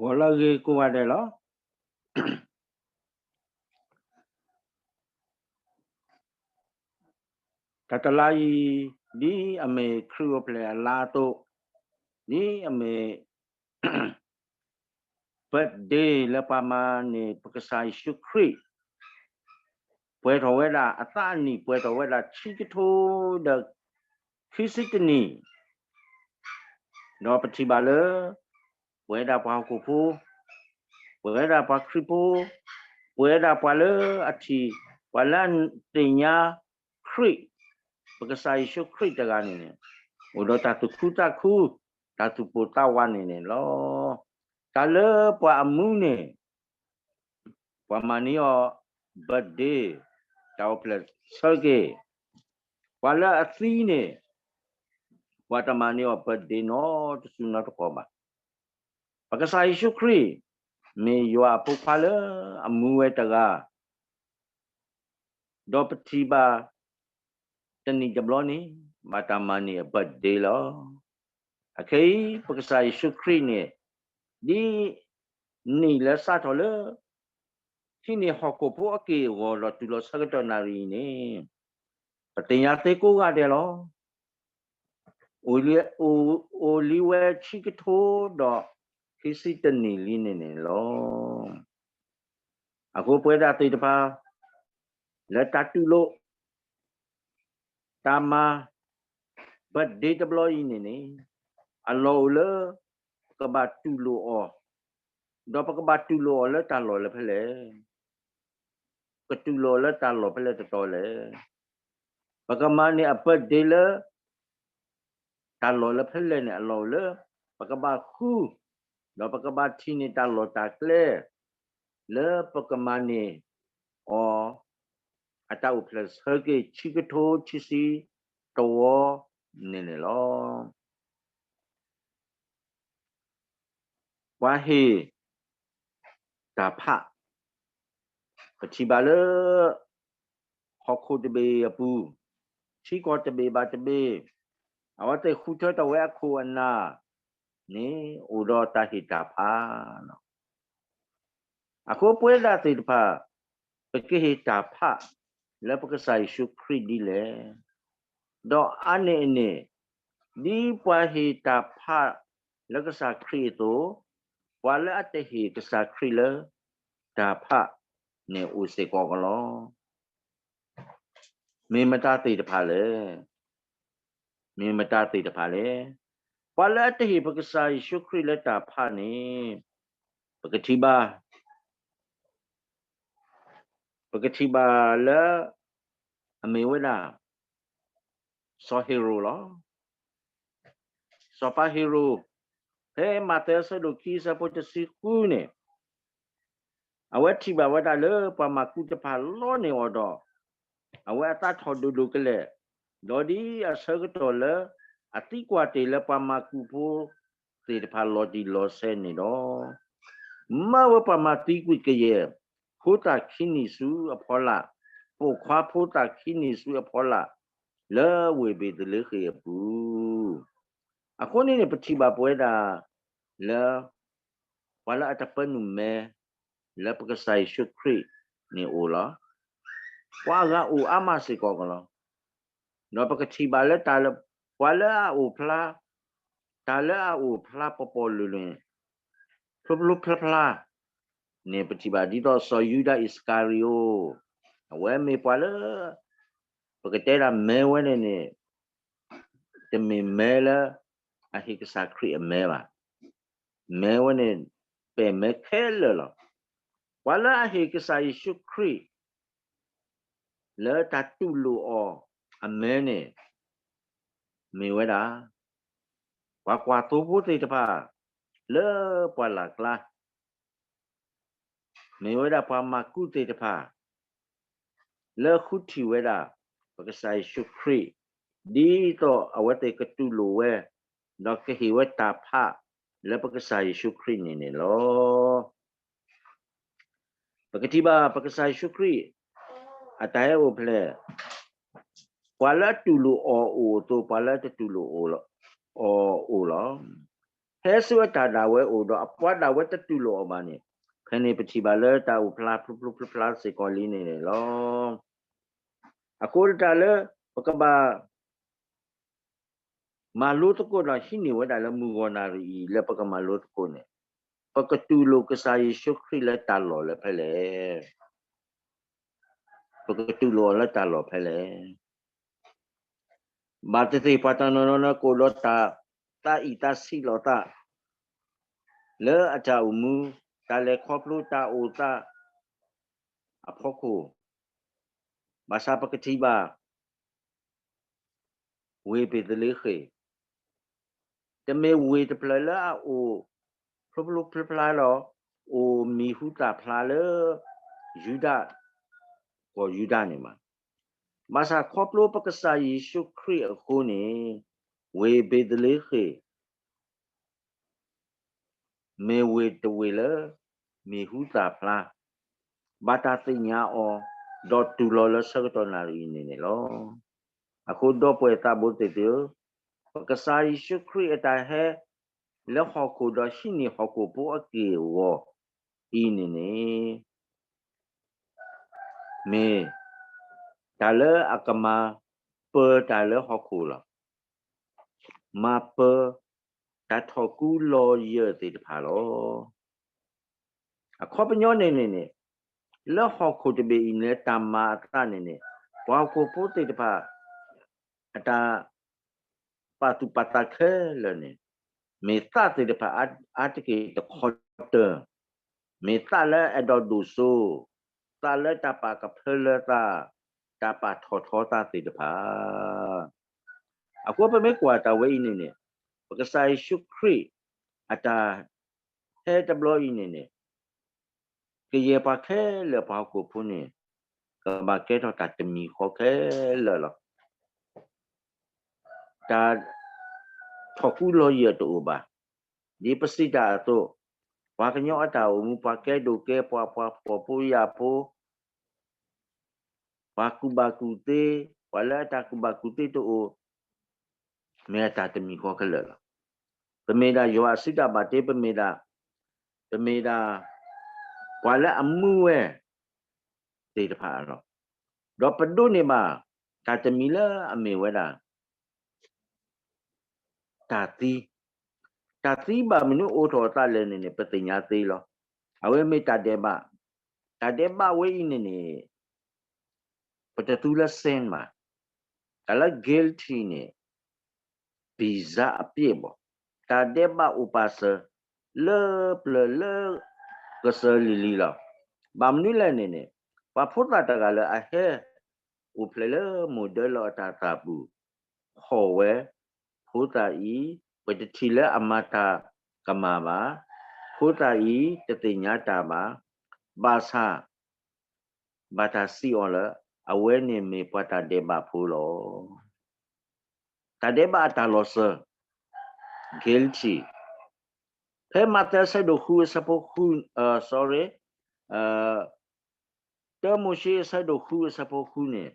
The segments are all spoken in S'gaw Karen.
ဂီၤလၢအဂ့ၤကိးဂၤဒဲးလီၤ. တၢ်တလါအံၤ ဒ်အမ့ၢ်ခရံာ်အိၣ်ဖျဲၣ်အလါအသိး, ဒ်အမ့ၢ် birthday လၢပှၤမၤန့ၢ်ပကစၢ်ယ့ၣ်ၡူးခရံာ်, ပှဲၤထီၣ်ဝဲဒၣ်အသးအနံၣ် ပှဲၤထီၣ်ဝဲဒၣ်ဆံကထိဒီးခံဆံတနံၣ်, ဒီးပထံၣ်ဘၣ်လၢ ပဝဲဒၣ်ပှၤဟီၣ်ခိၣ်ဖိ, ပဝဲဒၣ်ပှၤခရံာ်ဖိ, ပဝဲဒၣ်ပှၤလၢအထံၣ်, ပှၤလၢအသ့ၣ်ညါခရံာ်, ပကစၢ်ယ့ၣ်ၡူးခရံာ်တဂၤန့ၣ်န့ၣ်, အိၣ်ဒီးတၢ်သူၣ်ခုသးခု, တၢ်သူၣ်ပိၢ်သးဝးန့ၣ်န့ၣ်လီၤ. တၢ်လၢပှၤအမူန့ၣ် ပှၤမၤန့ၢ်အီၤ birthday, တၢ်အိၣ်ဖျဲၣ်ဆၢက့ၤ, ပှၤလၢအသံန့ၣ် ပှၤတမၤန့ၢ်အီၤ birthday နီတစုနီတခီဘၣ်. ပကစၢ်ယ့ၣ်ၡူးခရံာ် မ့ၢ်ယွၤအဖိခွါလၢအမူဝဲတဂၤ, ဒီးပထံၣ်ဘၣ် တနံၣ်တဘျီန့ၣ် ဘၣ်တၢ်မၤန့ၢ်အ birthday လီၤ. အခဲအံၤ ပကစၢ်ယ့ၣ်ၡူးခရံာ်န့ၣ် ဒ်နံၣ်လၢစးထီၣ်လၢ ဟံးန့ၢ်ဟီၣ်ခိၣ်ဖိအက့ၢ်အဂီၤဒီးတုၤလီၤဆၢကတီၢ်နၣ်ရံၣ်အံၤန့ၣ် ပသ့ၣ်ညါသ့ကိးဂၤဒဲးလီၤ. အိၣ်လံဝဲဆံကထိဒီးခံဆံတနံၣ်လံန့ၣ်န့ၣ်လီၤ. အဃိပဝဲဒၣ်သ့ၣ်တဖၣ် လၢတၢ်တူၢ်လိာ် တၢ်မၤ birthday တဘျီအံၤန့ၣ်န့ၣ် အလီၢ်အိၣ်လၢ ပကဘၣ်တူၢ်လိာ်အီၤ, ဒီးပကဘၣ်တူၢ်လိာ်အီၤလၢတၢ်လီၢ်လၢဖဲလဲၣ်. ကတူၢ်လိာ်အီၤလၢတၢ်လီၢ်ဖဲလဲၣ်တတီၤလဲၣ်. ပကမၤန့ၢ်အ birthday လၢ တၢ်လီၢ်လၢဖဲလဲၣ်န့ၣ် အလီၢ်အိၣ်လၢ ပကဘၣ်ဃု ဒီးပကဘၣ်ထံၣ်န့ၢ်တၢ်လီၢ်တၢ်ကျဲ လၢပကမၤန့ၢ်အီၤ အတၢ်အိၣ်ဖျဲၣ်ဆၢက့ၤ ဆံကထိခံဆံတဝီန့ၣ်န့ၣ်လီၤ. ပှၤဟ့ၣ်တၢ်ဖး, ပထံၣ်ဘၣ်လၢ ဟီၣ်ခိၣ်တဘ့ၣ်အပူၤ, ထံကီၢ်တဘ့ၣ်ဘၣ်တဘ့ၣ်, အဝဲသ့ၣ်ဃုထၢထီၣ်ဝဲအခိၣ်အနၢ်န့ၣ် အိၣ်ဒီးတၢ်ဟ့ၣ်တၢ်ဖးလီၤ. အဃိပဝဲဒၣ်သ့ၣ်တဖၣ် ပကဟ့ၣ်တၢ်ဖးလၢပကစၢ်ယ့ၣ်ၡူးခရံာ်ဒ်လဲၣ်. ဒီးအါန့ၢ်အန့ၣ် ဒ်ပှၤဟ့ၣ်တၢ်ဖးလၢကစၢ်ခရံာ်အသိး, ပှၤလၢအတဟ့ၣ်ကစၢ်ခရံာ်လၢတၢ်ဖးန့ၣ်အိၣ်စ့ၢ်ကီးကလီၤ. မ့ၢ်မတၤသ့ၣ်တဖၣ်လဲၣ်. မ့ၢ်မတၤသ့ၣ်တဖၣ်လဲၣ်. ပှၤလၢအတဟ့ၣ်ပကစၢ်ယ့ၣ်ၡူးခရံာ်လၢတၢ်ဖးန့ၣ် ပကထံၣ်ဘၣ်, ပကထံၣ်ဘၣ်လၢ အမ့ၢ်ဝဲဒၣ် စီၤဟ့ၤရိာ်လီၤ. စီၤပၤဟ့ၤရိာ်, ဖဲမးသဲအဆၢဒိၣ်ခံအဆၢဖိတဆံဃုန့ၣ် အဝဲထံၣ်ဘၣ်ဝဲဒၣ်လၢပှၤမၤကူတဖၣ်လီန့ၢ်အီၤဒီး အဝဲအသးထီၣ်ဒိၣ်ဒိၣ်ကလဲာ်, ဒီးဒ်အဆၢကတီၢ်လၢအသံကွၢ်တ့ၢ်လၢပှၤမၤကူဖိသ့ၣ်တဖၣ်လီၤတံၢ်လီၤဆဲးန့ၣ်ဒီး, မၢဝဲပှၤမၤသံကွံာ်ကယဲၢ် ဖိသၣ်ခံနံၣ်ဆူအဖီလာ်, ပိာ်ခွါဖိသၣ်ခံနံၣ်ဆူအဖီလာ် လၢဝ့ၢ်ဘ့းသလ့ဃ့ၣ်အပူၤ. အဃိန့ၣ်န့ၣ် ပထံၣ်ဘၣ်ပဝဲဒၣ်လၢ ပှၤလၢအတပၢနုာ်မဲ လၢပကစၢ်ယ့ၣ်ၡူးခရံာ်န့ၣ်အိၣ်လီၤ. ပှၤအဂၤအိၣ်အါမးစ့ၢ်ကီးကလီၤ. ဒီးပကထံၣ်ဘၣ်လၢတၢ်လၢ ပှၤလၢအအိၣ်ဖျါ, တၢ်လၢအအိၣ်ဖျါပီၤပီၤလုာ်လုာ်န့ၣ် ဖျိဖျိဖျါဖျါန့ၣ် ပထံၣ်ဘၣ်ဒ်သိးစီၤယူဒၤအံၣ်စကၤရံၤအိၣ်, အဝဲမ့ၢ်ပှၤလၢ ပကတဲဒၣ်မဲဝဲန့ၣ်န့ၣ် တမ့ၢ်မဲလၢအဟ့ၣ်ကစၢ်ခရံာ်အမဲဘၣ်. မဲဝဲန့ၣ် ပဲာ်မဲခဲလၢာ်လီၤ. ပှၤလၢအဟ့ၣ်ကစၢ်ယ့ၣ်ၡူးခရံာ် လၢတၢ်တူၢ်လိာ်အီၤအမဲန့ၣ် မ့ၢ်ဝဲဒၣ် ပှၤကွၢ်သိဖိသ့ၣ်တဖၣ် လၢပှၢ်လၢ်ကျါ မ့ၢ်ဝဲဒၣ်ပှၤမၤကူသ့ၣ်တဖၣ် လၢဃုထံၣ်ဝဲဒၣ် ပကစၢ်ယ့ၣ်ၡူးခရံာ် ဒ်သိးအဝဲသ့ၣ်ကတူၢ်လိာ်ဝဲ ဒီးကဟ့ၣ်ဝဲတၢ်ဖး လၢပကစၢ်ယ့ၣ်ၡူးခရံာ်န့ၣ်န့ၣ်လီၤ. ပကထံၣ်ဘၣ်ပကစၢ်ယ့ၣ်ၡူးခရံာ် အတၢ်ဟဲအိၣ်ဖျဲၣ် ပှၤလၢအတူၢ်လိာ်အီၤအိၣ်အသိး ပှၤလၢအတတူၢ်လိာ်အီၤအိၣ်လီၤ. ဟဲဆူအတၢ်ဒၣ်ဝဲအိၣ်ဒီးအပှၤဒၣ်ဝဲတတူၢ်လိာ်အီၤဘၣ်န့ၣ်, ဖဲန့ၣ်ပထံၣ်ဘၣ်လၢတၢ်အိၣ်ဖျါဖျိဖျိဖျါဖျါစ့ၢ်ကီးလံန့ၣ်လီၤ. အဃိတၢ်လၢ ပကဘၣ် မၤလိသကိးဒီးဟံးန့ၢ်ဝဲဒၣ်လၢမုၢ်ဂီၤနၣ်ရံၣ်အံၤ လၢပကမၤလိသကိးန့ၣ်, ပကတူၢ်လိာ်ကစၢ်ယ့ၣ်ၡူးခရံာ်လၢတၢ်လီၢ်လၢဖဲလဲၣ်. ပကတူၢ်လိာ်အီၤလၢတၢ်လီၢ်ဖဲလဲၣ်. ဘၣ်သ့ၣ်သ့ၣ်ပှၤတနီၤနီၤန့ၣ် ကအိၣ်ဒီးတၢ်သးအံၣ်သးဆံးလိာ်သး လၢအတၢ်အိၣ်မူ, တၢ်လဲၤခီဖျိတၢ်အိၣ်သးအဖီခိၣ်, ဘၣ်ဆၣ်ပကထံၣ်ဘၣ် ဝ့ၢ်ဘ့းသလ့ဃ့ၣ်, တမ့ၢ်ဝ့ၢ်တဖျၢၣ်လၢအအိၣ်ဖျိဖျိဖျါဖျါဒီး အိၣ်မံၤဟူသၣ်ဖျါလၢ ယူဒၤ, ကီၢ်ယူဒၤန့ၣ်ဘၣ်. ဘၣ်ဆၣ်ခီဖျိပကစၢ်ယ့ၣ်ၡူးခရံာ်အဃိန့ၣ်, ဝ့ၢ်ဘ့းသလ့ဃ့ၣ် မ့ၢ်ဝ့ၢ်တဝ့ၢ်လၢ မံၤဟူသၣ်ဖျါ, ဘၣ်တၢ်သ့ၣ်ညါအီၤ, ဒီးတူၢ်လိာ်လၢဆၢကတီၢ်နၣ်ရံၣ်အံၤန့ၣ်န့ၣ်လီၤ. အဃိဒီပုၢ်ဝဲၢ်သးဘိသ့ၣ်သ့ၣ်ဧၢ, ပကစၢ်ယ့ၣ်ၡူးခရံာ်အတၢ်ဟဲလၢဟီၣ်ခိၣ်ဒီးဟံးန့ၢ်ဟီၣ်ခိၣ်ဖိအက့ၢ်အဂီၤအံၤန့ၣ်န့ၣ် မ့ၢ်တၢ်လၢအကမၤပၢၤတၢ်လၢဟီၣ်ခိၣ်လီၤ. မၤပၢၤတၢ်ထီၣ်ကူလီၤယၢၢ်သ့ၣ်တဖၣ်လီၤ. အခီပညီန့ၣ်န့ၣ်န့ၣ်, လၢဟီၣ်ခိၣ်တဘ့ၣ်အံၤန့ၣ် တၢ်မၤအသးန့ၣ်န့ၣ်, ပှၤဟီၣ်ခိၣ်ဖိသ့ၣ်တဖၣ် အတၢ်ပာ်သူၣ်ပာ်သးခဲလၢာ်န့ၣ်, မ့ၢ်သးသ့ၣ်တဖၣ်အါတက့ၢ်တခီတၢၢ်, မ့ၢ်သးလၢအဲၣ်ဒိးဒိၣ်စိ, သးလၢတၢ်ပာ်ကဖၢလၢသး, တၢ်ပာ်ထီၣ်ထီသးသ့ၣ်တဖၣ်. အဃိပမ့ၢ်ကွၢ်တၢ်ဝဲအံၤန့ၣ်န့ၣ်, ပကစၢ်ယ့ၣ်ၡူးခရံာ်အတၢ်ဟဲတဘျီအံၤန့ၣ်န့ၣ်, ကယဲၢ်ပှၤခဲလၢာ်ပှၤဟီၣ်ခိၣ်ဖိန့ၣ်, ကဘၣ်ကဲထီၣ်တၢ်တမံၤဃီခဲလၢာ်လီၤ. တၢ်ထီၣ်ကူလီၤယၢၢ်တအိၣ်ဘၣ်. ဒ်ပစံးတၢ်အသိး, ပှၤကညီအတၢ်အိၣ်မူ, ပှၤကဲဒိၣ်ကဲပှၤ, ပှၤဖှီၣ်ဖိယာ်ဖိ, ပှၤကူၣ်ဘၣ်ကူၣ်သ့, ပှၤလၢအတၢ်ကူၣ်ဘၣ်ကူၣ်သ့တအိၣ်, မ့ၢ်အတၢ်တမံၤဃီခဲလၢာ်လီၤ. ပမ့ၢ်ဒၣ်ယွၤအစုတၢ်ဘၣ်တ့, ပမ့ၢ်ဒၣ်, ပမ့ၢ်ဒၣ်ပှၤလၢအမူဝဲသ့ၣ်တဖၣ်လီၤ. ဒီးပဒိးန့ၢ်ဘၣ် တၢ်တမံၤလၢအမ့ၢ်ဝဲဒၣ် တၢ်သံ, တၢ်သံဘၣ်မနုၤအိၣ်ထီၣ်အသးလဲၣ်န့ၣ်န့ၣ် ပသ့ၣ်ညါသ့လီၤ. အဝဲမ့ၢ်တၢ်ဒဲးဘး, တၢ်ဒဲးဘးဝဲအံၤန့ၣ်န့ၣ် ပတသူလၢ sin ဘၣ်. တၢ်လၢ guilty န့ၣ် ပံၤစါအပြစ်ဘၣ်. တၢ်ဒဲးဘးအိၣ်ပာ်စၢၤ လၢပျၢၤလၢကစၢၤလံၤလံၤလီၤ. ဘၣ်မနုၤလဲၣ်န့ၣ်န့ၣ်, ပှၤဖိသၣ်တဂၤလၢအဟဲ အိၣ်ဖျဲၣ်လၢမိၢ်ဒၢလီၤအတၢ်သးပူၤ, ဖီၣ်ဝဲ, ဖိသၣ်အံၤ ပတထံၣ်လၢအမၤတၢ်ကမၣ်ဘၣ်, ဖိသၣ်အံၤတသ့ၣ်ညါတၢ်ဘၣ်, ဘၣ်ဆၣ် ဘၣ်တၢ်စံးအီၤလၢ အဝဲန့ၣ်မ့ၢ်ပှၤတၢ်ဒဲးဘးဖိလီၤ. တၢ်ဒဲးဘးအတၢ်လီၤစၢၤ guilty. ဖဲမးသဲအဆၢဒိၣ်ဃုအဆၢဖိဃု, sorry, တၢမိၤၡ့အဆၢဒိၣ်ဃုအဆၢဖိဃုန့ၣ်,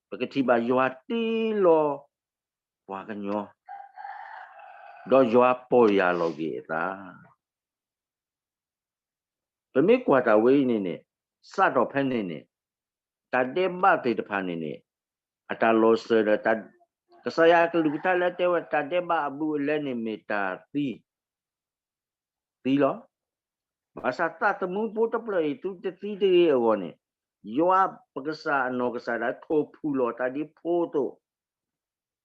ပကထံၣ်ဘၣ်ယွၤတ့လီၤပှၤကညီ, ဒီးယွၤပီၢ်ယၢ်လီၤက့ၤအသး. ပမ့ၢ်ကွၢ်တၢ်ဝဲအံၤန့ၣ်န့ၣ်, စးထီၣ်ဖဲန့ၣ်န့ၣ်, တၢ်ဒဲးဘးသ့ၣ်တဖၣ်န့ၣ်န့ၣ်, အတၢ်လီၤစၢၤဒီး ကစၢ်ယွၤအကလုၢ်ကထါလၢအတဲဝဲ တၢ်ဒဲးဘးအဘူးအလဲန့ၣ်မ့ၢ်တၢ်သံ, သံလီၤ. ဘၣ်ဆၣ်သးသမူဖိတဖျၢၣ်အံၤ သုတသံတဂ့ၤအဂီၢ်န့ၣ်, ယွၤပကစၢ်အနီၢ်ကစၢ်ဒၣ်ထိၣ်ဖှူၣ်လီၤတၢ်ဒ်ဖိအသိး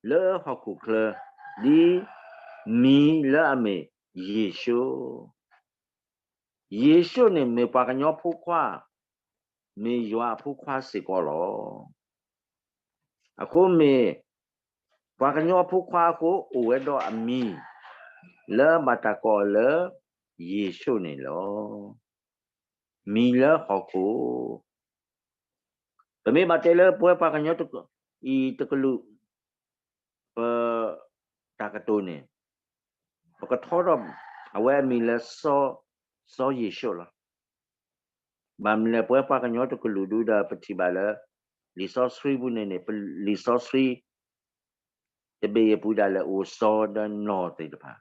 လၢဟီၣ်ခိၣ်ချၢ, ဒ်မံၤလၢအမ့ၢ်ယ့ၣ်ၡူး, ယ့ၣ်ၡူးန့ၣ်မ့ၢ်ပှၤကညီဖိခွါ, မ့ၢ်ယွၤအဖိခွါစ့ၢ်ကီးလီၤ. အဃိမ့ၢ်ပှၤကညီအဖိခွါအဃိ အိၣ်ဝဲဒီးအမံၤ လၢဘၣ်တၢ်ကိးအီၤလၢ ယ့ၣ်ၡူးန့ၣ်လီၤ. မံၤလၢဟီၣ်ခိၣ်, ပမ့ၢ်ဘၣ်တဲလၢပဝဲပှၤကညီတကလုာ်အံၤတကလုာ် ပတၢ်ကတိၤန့ၣ်, ပကထီထီၣ်အဝဲအမံၤလၢ စီၤယ့ၣ်ၡူးလီၤ. ဘၣ်မနုၤလဲၣ် ပဝဲပှၤကညီတကလုာ်ဒုဒီး ပထံၣ်ဘၣ်လၢ လံာ်စီဆှံပူၤန့ၣ်န့ၣ်, လံာ်စီဆှံ တဘ့ၣ်အံၤပူၤဒၣ်လဲာ်အိၣ်စီၤဒီးနီၢ်သ့ၣ်တဖၣ်.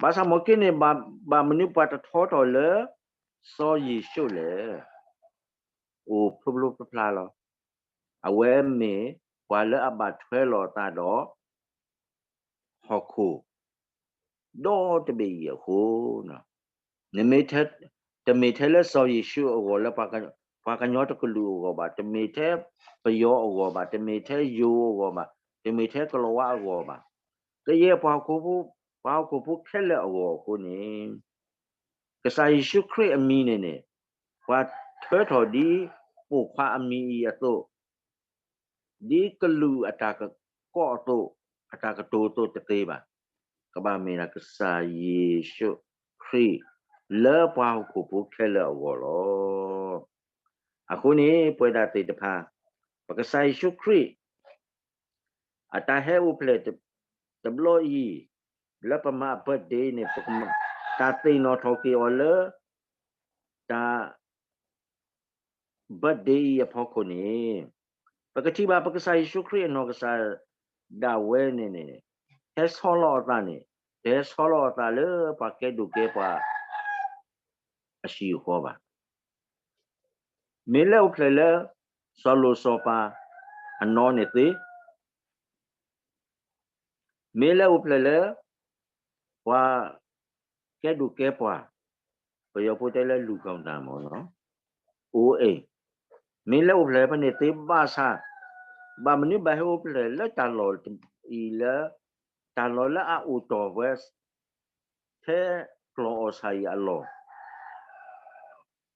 ဘၣ်ဆၣ်မ့ၢ်က့န့ၣ် ဘၣ်မနုၤပှၤတထီထီၣ်လၢ စီၤယ့ၣ်ၡူးလဲၣ်. အိၣ်ဖျိဖျိဖျါဖျါလီၤ. အဝဲမ့ၢ်ပှၤလၢအဘၣ်ထွဲလီၤအသးဒီး ဟီၣ်ခိၣ် ဒီတဘ့ၣ်အံၤအဃိ, နမ့ၢ်ထဲ, တမ့ၢ်ထဲလၢစီၤယ့ၣ်ၡူးအဂီၢ်, လၢပှၤကညီတကလုာ်အဂီၢ်ဘၣ်, တမ့ၢ်ထဲပယီၤအဂီၢ်ဘၣ်, တမ့ၢ်ထဲယိၤအဂီၢ်ဘၣ်, တမ့ၢ်ထဲကလီၤဝါအဂီၢ်ဘၣ်, ကယဲၢ်ပှၤဟီၣ်ခိၣ်ဖိ, ပှၤဟီၣ်ခိၣ်ဖိခဲလၢာ်အဂီၢ်အဃိန့ၣ်, ကစၢ်ယ့ၣ်ၡူးခရံာ်အမံၤန့ၣ်န့ၣ်, ပှၤထၢထီၣ်ဒ်ပိာ်ခွါအမံၤအံၤအသိး, ဒ်ကလူးအတၢ်ကကိးအသိး, အတၢ်ကတိၤအသိးတသ့ဘၣ်. ကဘၣ်မ့ၢ်ဒၣ်ကစၢ်ယ့ၣ်ၡူးခရံာ် လၢပှၤဟီၣ်ခိၣ်ဖိခဲလၢာ်အဂီၢ်လီၤ. အဃိန့ၣ် ပဝဲဒၣ်သ့ၣ်တဖၣ်, ပကစၢ်ယ့ၣ်ၡူးခရံာ် အတၢ်ဟဲအိၣ်ဖျဲၣ်တဘျီအံၤ, လၢပမၤအ birthday န့ၣ်, တၢ်သ့ၣ်နီၣ်ထီၣ်က့ၤအီၤလၢ တၢ် birthday အံၤအဖီခိၣ်န့ၣ်, ပကထံၣ်ဘၣ်ပကစၢ်ယ့ၣ်ၡူးခရံာ်အနီၢ်ကစၢ်ဒၣ်ဝဲန့ၣ်န့ၣ်, ဟဲဆီလီၤအသးန့ၣ်, တဟဲဆီလီၤအသးလၢပှၤကဲဒိၣ်ကဲပှၤ အဟံၣ်အဃီဘၣ်. မ့ၢ်လဲၤအိၣ်ဖျဲၣ်လၢ စီၤလိၤစီၤပၤအနီၢ်န့ၣ်သ့, မ့ၢ်လဲၤအိၣ်ဖျဲၣ်လၢ ပှၤကဲဒိၣ်ကဲပှၤ, ပယီၤဖိတဲလၢလူၤကီၢ်တၢ်မ့ၢ်နီၤ, အိၣ်အ့ၣ်, မ့ၢ်လဲၤအိၣ်ဖျဲၣ်ဖဲန့ၣ်သ့ဘၣ်ဆၣ်, ဘၣ်မနုၤဘၣ်ဟဲအိၣ်ဖျဲၣ်လၢတၢ်လီၢ်အံၤလၢ တၢ်လီၢ်လၢအအိၣ်တီၢ်ဝဲ ထဲကျီၢ်အီၣ်ဆၣ်အံၤအလီၢ်,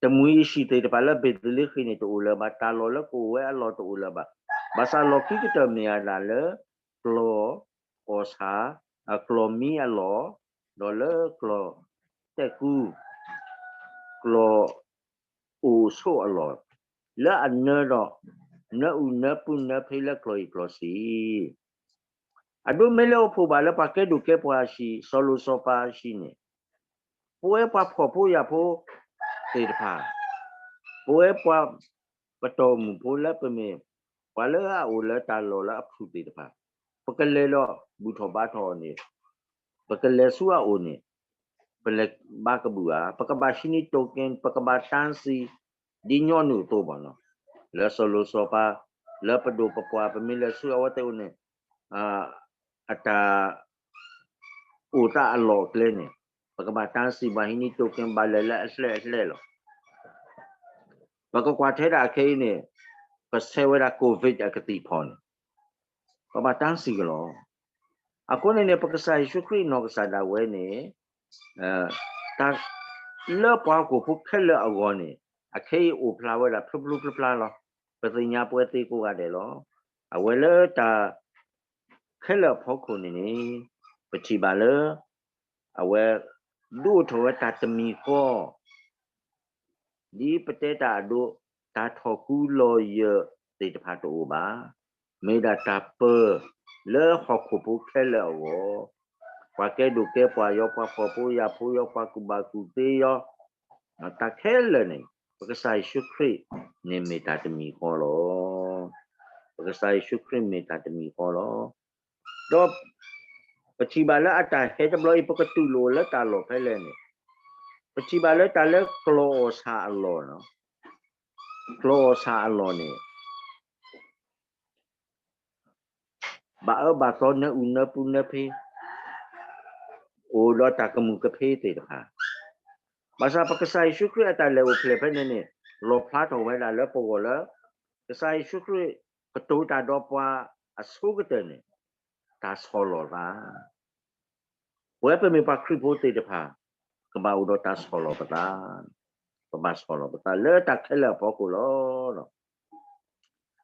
တမှံၤယဆံၣ်သ့ၣ်တဖၣ်လၢဘ့းသလ့ဃ့ၣ်န့ၣ်တအိၣ်လၢၤဘၣ်, တၢ်လီၢ်လၢကအိၣ်ဝဲအလီၢ်တအိၣ်လၢၤဘၣ်. ဘၣ်ဆၣ်လီၢ်ခံကတၢၢ်မ့ၢ်ဝဲဒၣ်လၢ ကျီၢ်အီၣ်ဆၣ်, ကျီၢ်မံအလီၢ်, ဒီးလၢကျီၢ်တဲာ်ကူ, ကျီၢ်အိၣ်ဆိးအလီၢ်, လၢအနၢဒီး နၢအုၣ်နၢပူၤနၢဖံးလၢကျီၢ်အံၤကျီၢ်ဆံ အဒိမ့ၢ်လဲၤအိၣ်ဖှိၣ်ဘၣ်လၢပှၤကဲဒိၣ်ကဲပှၤအဟံၣ်, စီၤလိၤစီၤပၤအဟံၣ်န့ၣ်, ပဝဲပှၤဖှီၣ်ဖိယာ်ဖိသ့ၣ်တဖၣ်, ပဝဲပှၤပတီၢ်မုၢ်ဖိလၢပမ့ၢ်ပှၤလၢအအိၣ်လၢတၢ်လီၢ်လၢအဖုၣ်သ့ၣ်တဖၣ်, ပကလဲၤဒီးဘူၣ်ထီၣ်ဘါထီၣ်အီၤန့ၣ်, ပကလဲၤဆူအအိၣ်န့ၣ်, ပလဲၤဘါကဘုၣ်ဧါ, ပကဘၣ်ဟံးန့ၢ်တိၢ်က့, ပကဘၣ်တၢ်စံၣ်, ဒ်ညီနုၢ်အသိးဘၣ်နီၤ, လၢစီၤလိၤစီၤပၤ, လၢပဒိၣ်ပပှၢ် ပမ့ၢ်လဲၤဆူအဝဲသ့ၣ်အအိၣ်န့ၣ်, အတၢ်အိၣ်သးအလီၢ်အကျဲန့ၣ်, ပကဘၣ်တၢ်စံၣ်ဘၣ်ဟံးန့ၢ်တိၢ်က့ ဘၣ်လဲၤလၢအဟျဲအဟျဲလီၤ. ပကကွၢ်ထဲဒၣ်ခဲအံၤန့ၣ်, ပဆဲးဝဲဒၣ် COVID အကသံၣ်ဖီန့ၣ်, ပဘၣ်တၢ်စံၣ်ကလီၤ. အဃိန့ၣ်န့ၣ် ပကစၢ်ယ့ၣ်ၡူးခရံာ်နီၢ်ကစၢ်ဒၣ်ဝဲန့ၣ်, တၢ်လၢပှၤဟီၣ်ခိၣ်ဖိခဲလၢာ်အဂီၢ်န့ၣ်, အခဲအံၤအိၣ်ဖျါဝဲဒၣ်ဖျိဖျိဖျါဖျါလီၤ. ပသ့ၣ်ညါပဝဲသ့ၣ်ကိးဂၤဒဲးလီၤ. အဝဲလၢတၢ်ခဲလၢာ်အဖီခိၣ်န့ၣ်န့ၣ်, ပထံၣ်ဘၣ်လၢ အဝဲဒိးအိၣ်ထီၣ်ဝဲတၢ်တမံၤဃီ ဒ်ပတဲတၢ်အဒိ, တၢ်ထီၣ်ဃူလီၤယၢၢ်သ့ၣ်တဖၣ်တအိၣ်ဘၣ်. မ့ၢ်ဒၣ်တၢ်ပၢလၢဟီၣ်ခိၣ်ဖိခဲလၢာ်အဂီၢ်, ပှၤကဲဒိၣ်ကဲပှၤယီၤ, ပှၤဖှီၣ်ဖိယာ်ဖိယီၤ, ပှၤကူၣ်ဘၣ်ကူၣ်သ့ယီၤ, တၢ်ခဲလၢာ်န့ၣ်, ပကစၢ်ယ့ၣ်ၡူးခရံာ်န့ၣ်မ့ၢ်တၢ်တမံၤဃီလီၤ. ပကစၢ်ယ့ၣ်ၡူးခရံာ်မ့ၢ်တၢ်တမံၤဃီလီၤ. ဒီးပထံၣ်ဘၣ်လၢအတၢ်ဟဲတဘျီအံၤ ပကတူၢ်လိာ်လၢတၢ်လီၢ်ဖဲလဲၣ်န့ၣ်, ပထံၣ်ဘၣ်လၢတၢ်လၢကျီၢ်အီၣ်ဆၣ်အလီၢ်, ကျီၢ်အီၣ်ဆၣ်အလီၢ်န့ၣ် ဘၣ်အၢဘၣ်သီနၢအုၣ်နၢပူၤနၢဖံး, အိၣ်ဒီးတၢ်ကမူၣ်ကဖ့သ့ၣ်တဖၣ်, ဘၣ်ဆၣ်ပကစၢ်ယ့ၣ်ၡူးခရံာ်အတၢ်လဲၤအိၣ်ဖျဲၣ်ဖဲန့ၣ်န့ၣ်, လီၣ်ဖျါထီၣ်ဝဲဒၣ်လၢပဂီၢ်လၢ ကစၢ်ယ့ၣ်ၡူးခရံာ်ကတိၤတၢ်ဒီးပှၤအဆိကတၢၢ်န့ၣ်, တၢ်ဆီၣ်လီၤသး ပဝဲပမ့ၢ်ပှၤခရံာ်ဖိသ့ၣ်တဖၣ်, ကဘၣ်အိၣ်ဒီးတၢ်ဆီၣ်လီၤပသး, ပဘၣ်ဆီၣ်လီၤပသးလၢတၢ်ခဲလၢာ်အဖီခိၣ်လီၤ.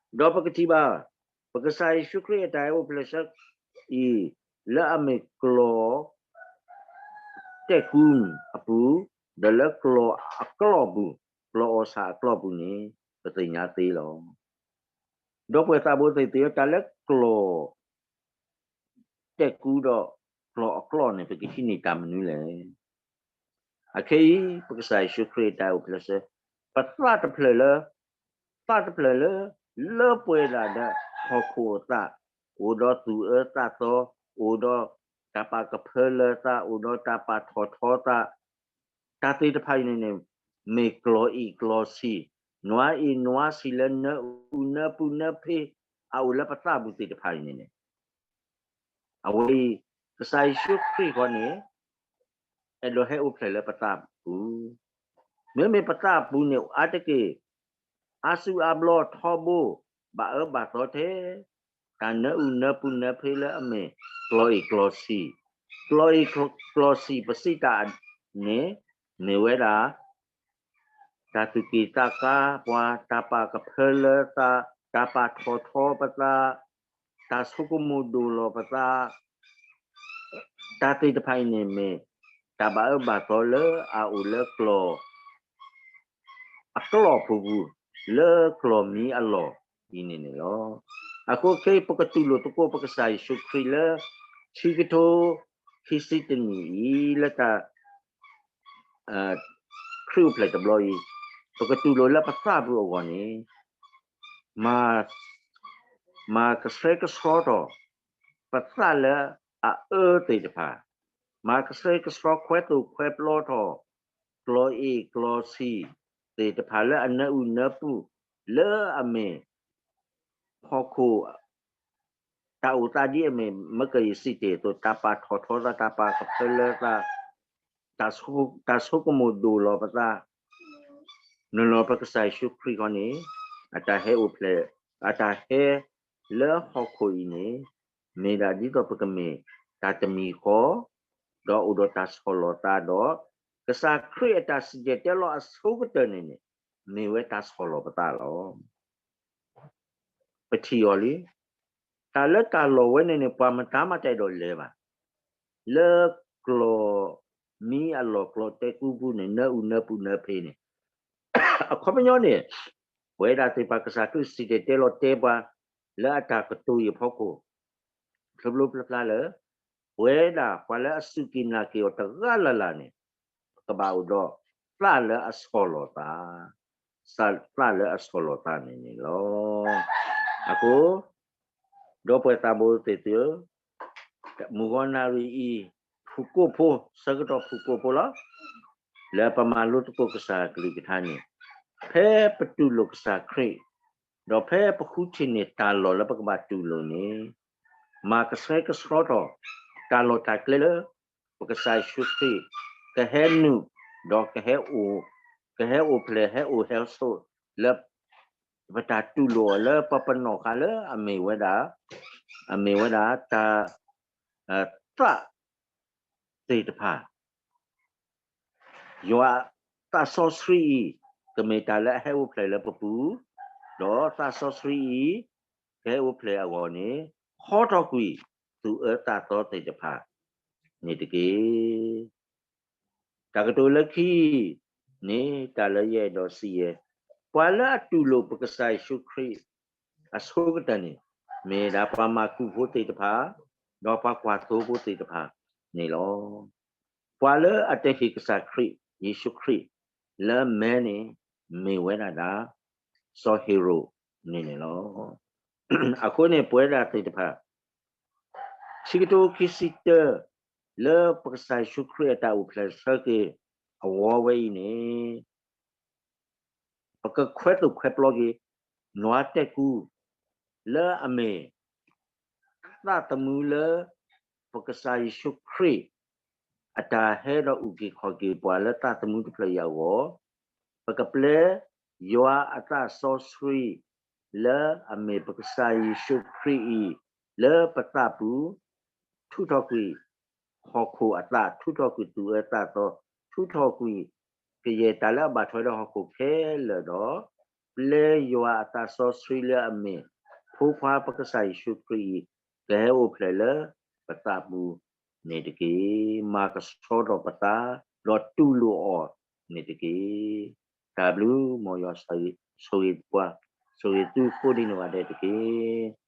ဒီးပကထံၣ်ဘၣ်, ပကစၢ်ယ့ၣ်ၡူးခရံာ်အတၢ်အိၣ်ဖျဲၣ်ဆၢအံၤ, လၢအမ့ၢ်ကျီၢ် တဲာ်ကူအပူၤ, ဒီးလၢကျီၢ်အကျီၢ်ပူၤ, ကျီၢ်အီၣ်ဆၣ်အကျီၢ်ပူၤန့ၣ်, ပသ့ၣ်ညါသ့လီၤ. ဒီပုၢ်ဝဲၢ်သးဘိသ့ၣ်သ့ၣ်ဧၢ, တၢ်လၢကျီၢ် တဲာ်ကူဒီးကျီၢ်အကျီၢ်န့ၣ် ပကဟံးန့ၢ်တၢ်မနုၤလဲၣ်. အခဲအံၤ ပကစၢ်ယ့ၣ်ၡူးခရံာ်အတၢ်အိၣ်ဖျဲၣ်ဆၢ, ပသးတဖျၢၣ်လၢ, သးတဖျၢၣ်လၢ, လၢပှဲၤဒၣ်ဒီးဟီၣ်ခိၣ်အသး, အိၣ်ဒီးသူၣ်အၢသးသီ, အိၣ်ဒီး တၢ်ပာ်ကဖၢလၢသး အိၣ်ဒီးတၢ်ပာ်ထီၣ်ထီသး, တၢ်သ့ၣ်တဖၣ်အံၤန့ၣ်န့ၣ် မ့ၢ်ကျီၢ်အ့ၣ်ကျီၢ်ဆံၣ်, နွါအ့ၣ်နွါဆံၣ်လၢနၢအုၣ်နၢပူၤနၢဖ့ အအိၣ်လၢပသးပူၤသ့ၣ်တဖၣ်အံၤန့ၣ်န့ၣ် အဝဲအံၤ ကစၢ်ယ့ၣ်ၡူးခရံာ်ဃီန့ၣ် အဲၣ်ဒိးဟဲအိၣ်ဖျဲၣ်လၢပသးပူၤ, မ့မ့ၢ်ပသးပူၤန့ၣ် အါတက့ၢ် အါစုအါဘျီထီဘိ ဘၣ်အၢဘၣ်သီထဲ တၢ်နၢအုၣ်နၢပူၤနၢဖ့လၢအမ့ၢ် ကျီၢ်အ့ၣ်ကျီၢ်ဆံၣ်, ကျီၢ်အ့ၣ်ကျီၢ်ဆံၣ်ပစံးတၢ်န့ၣ် မ့ၢ်ဝဲဒၣ် တၢ်သူၣ်က့ၣ်သးကါပှၤ, တၢ်ပာ်ကဖၢလၢသး, တၢ်ပာ်ထီၣ်ထီပသး, တၢ်ဆိကမိၣ်ဒိၣ်လီၤပသး, တၢ်သ့ၣ်တဖၣ်အံၤန့ၣ်မ့ၢ် တၢ်ဘၣ်အၢဘၣ်သီလၢအအိၣ်လၢကျီၢ် အကျီၢ်ပူၤပူၤ လၢကျီၢ်မံအလီၢ်အံၤန့ၣ်န့ၣ်လီၤ. အဃိခဲအံၤ ပကတူၢ်လိာ်သကိးပကစၢ်ယ့ၣ်ၡူးခရံာ်လၢ ဆံကထိခံဆံတနံၣ်အံၤ လၢတၢ် ခရံာ်အိၣ်ဖျဲၣ်တဘျီအံၤ, ပကတူၢ်လိာ်လၢပသးပူၤအဂီၢ်န့ၣ် မၤကဆှဲကဆှီထီၣ် ပသးလၢအအၢသ့ၣ်တဖၣ်, မၤကဆှဲကဆှီခွဲသိၣ်ခွဲပျီထီၣ် ကျီၢ်အ့ၣ်ကျီၢ်ဆံၣ်သ့ၣ်တဖၣ်လၢအနၢအုၣ်နၢပူၤ လၢအမ့ၢ် ဟီၣ်ခိၣ် တၢ်အိၣ်သးဒ်အမ့ၢ် မ့ၢ်ကယစံးတ့ၢ်အသိး တၢ်ပာ်ထီၣ်ထီသး တၢ်ပာ်ကဖၢလၢသး, တၢ်ဆိကမိၣ်ဒိၣ်လီၤပသး, နုာ်လီၤပကစၢ်ယ့ၣ်ၡူးခရံာ်ခီန့ၣ် အတၢ်ဟဲအိၣ်ဖျဲၣ်, အတၢ်ဟဲလၢဟီၣ်ခိၣ်အံၤန့ၣ် မ့ၢ်ဒၣ်ဒ်သိးပကမ့ၢ်တၢ်တမံၤဃီ, ဒီးအိၣ်ဒီးတၢ်ဆီၣ်လီၤသးဒီး ကစၢ်ခရံာ်အတၢ်စံၣ်တဲၤတဲလီၤအဆိကတၢၢ်န့ၣ်န့ၣ် မ့ၢ်ဝဲတၢ်ဆီၣ်လီၤပသးလီၤ. ပထံၣ်အီၤလံ. တၢ်လၢတၢ်လီၢ်ဝဲန့ၣ်န့ၣ် ပှၤမတၤမးတအဲၣ်ဒိးလဲၤဘၣ်. လၢကျီၢ်မံအလီၢ် ကျီၢ်တဲာ်ကူပူၤန့ၣ် နၢအုၣ်နၢပူၤနၢဖ့န့ၣ် အခီပညီန့ၣ် ပဝဲဒၣ်သ့ၣ်တဖၣ်ကစၢ်ခရံာ်စံၣ်တဲၤတဲလီၤတဲပှၤ လၢအတၢ်ကတိၤအံၤအဖီခိၣ် ဖျိဖျိဖျါဖျါလၢ ပဝဲဒၣ်ပှၤလၢအစူၢ်က့ၤနာ်က့ၤအီၤတဂၤလၢ်လၢ်န့ၣ် ပကဘၣ်အိၣ်ဒီးသးလၢအဆီၣ်လီၤသး, သးလၢအဆီၣ်လီၤသးန့ၣ်န့ၣ်လီၤ. အဃိ ဒီပုၢ်ဝဲၢ်သးဘိသ့ၣ်သုဧၢ, မုၢ်ဂီၤနၣ်ရံၣ်အံၤ ဖုၣ်ကိာ်ဖိ, ဆၢကတီၢ်ဖုၣ်ကိာ်ဖိလီၤ. လၢပမၤလိသကိးကစၢ်အကလုၢ်ကထါန့ၣ် ဖဲပတူၢ်လိာ်ကစၢ်ခရံာ် ဒီးဖဲပဃုထံၣ်န့ၢ်တၢ်လီၢ်လၢပကဘၣ်တူၢ်လိာ်န့ၣ် မၤကဆှဲကဆှီထီၣ် တၢ်လီၢ်တၢ်ကျဲလၢ ပကစၢ်ယ့ၣ်ၡူးခရံာ် ကဟဲနုာ် ဒီးကဟဲအိၣ်, ကဟဲအိၣ်ဖျဲၣ် ဟဲအိၣ်ဟဲဆိး လၢ ပတၢ်တူၢ်လိာ်အီၤလၢပပနီၣ်ဃာ်လၢအမ့ၢ်ဝဲဒၣ်, အမ့ၢ်ဝဲဒၣ်တၢ် သးသ့ၣ်တဖၣ် ယွၤသးစီဆှံအံၤ ကမ့ၢ်တၢ်လၢအဟဲအိၣ်ဖျဲၣ်လၢပပူၤ, ဒီးသးစီဆှံအံၤ ကဟဲအိၣ်ဖျဲၣ်အဂီၢ်န့ၣ် ဟီထီၣ်ကွံာ်သူၣ်အၢသးသီသ့ၣ်တဖၣ်န့ၣ်တက့ၢ်. တၢ်ကတိၤလၢခံန့ၣ် တၢ်လၢယအဲၣ်ဒိးစံးယဲ, ပှၤလၢအတူၢ်လိာ်ပကစၢ်ယ့ၣ်ၡူးခရံာ် အဆိကတၢၢ်န့ၣ် မ့ၢ်ဒၣ်ပှၤမၤကူၣ်ဖိသ့ၣ်တဖၣ်, ဒီးပှၤကွၢ်သိဖိသ့ၣ်တဖၣ်န့ၣ်လီၤ. ပှၤလၢအတဟ့ၣ်ကစၢ်ခရံာ် ယ့ၣ်ၡူးခရံာ် လၢမဲန့ၣ် မ့ၢ်ဝဲဒၣ်ဒၣ် စီၤဟ့ၤရိာ်န့ၣ်န့ၣ်လီၤ. အဃိန့ၣ် ပဝဲဒၣ်သ့ၣ်တဖၣ် ဆံကထိခံဆံတၢ လၢပကစၢ်ယ့ၣ်ၡူးခရံာ်အတၢ်အိၣ်ဖျဲၣ်ဆၢက့ၤအဂီၢ်ဝဲအံၤန့ၣ် ပကခွဲသိၣ်ခွဲပျီက့ၤ နွါတဲာ်ကူ လၢအမ့ၢ် သးသမူလၢ ပကစၢ်ယ့ၣ်ၡူးခရံာ် အတၢ်ဟဲဒီးအုၣ်က့ၤခီၣ်က့ၤပှၤလၢသးသမူတဖျၢၣ်အံၤအဂီၢ်, ပကပျဲ ယွၤအသးစီဆှံ လၢအမ့ၢ်ပကစၢ်ယ့ၣ်ၡူးခရံာ်အံၤ လၢပသးပူၤ ထူးထီၣ်ကွံာ် ဟီၣ်ခိၣ်အသး, ထူးထီၣ်ကွံာ်သူၣ်အၢသးသီ, ထူးထီၣ်ကွံာ် ကယဲၢ်တၢ်လၢအဘၣ်ထွဲဒီးဟီၣ်ခိၣ်ခဲလၢာ်ဒီး ပျဲယွၤအသးစီဆှံလၢအမ့ၢ် ဖိခွါပကစၢ်ယ့ၣ်ၡူးခရံာ်အံၤ ကဟဲအိၣ်ဖျဲၣ်လၢပသးပူၤန့ၣ်တက့ၢ်. မၤကဆှီထီၣ်ပသး ဒီးတူၢ်လိာ်အီၤန့ၣ်တက့ၢ်. တၢ်ဘျုးမ်ယွၤဆိၣ်ဂ့ၤပှၤ, ဆိၣ်ဂ့ၤသုကိးဒံးနီၢ်ဂၤဒဲးတက့ၢ်.